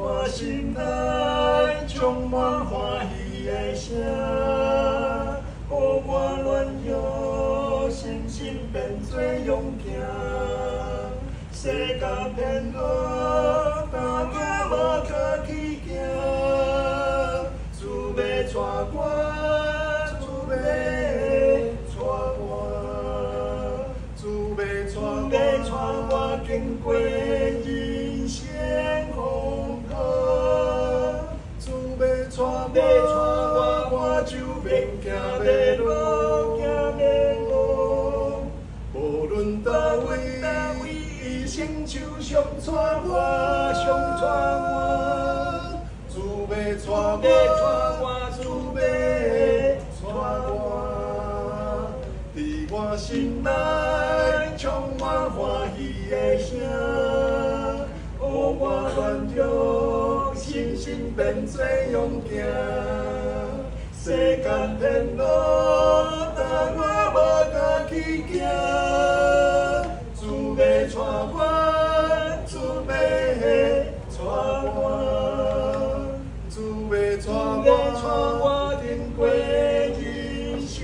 我心內充滿歡喜的聲，予我軟弱，信心變做勇健。世間騙路，但我無閣去驚。主欲帶我，主欲帶我，主欲帶我經過人生風波。主欲帶我，我就免驚迷路，驚迷路。無論佗位，伊伸手相帶我，相帶我。主欲帶我，主欲帶我，佇我心內充滿歡喜的聲，予我軟弱，信心變做勇健。世間騙路，但我無閣去驚。主欲帶我，主欲帶我，主欲帶我經過人生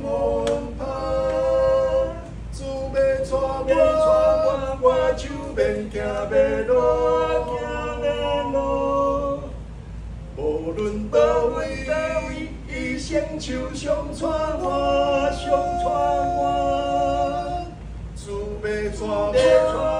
風波。主欲帶我，我就免驚迷路，驚迷路。無論佗位，伊伸手相帶我，相帶我。主欲帶我。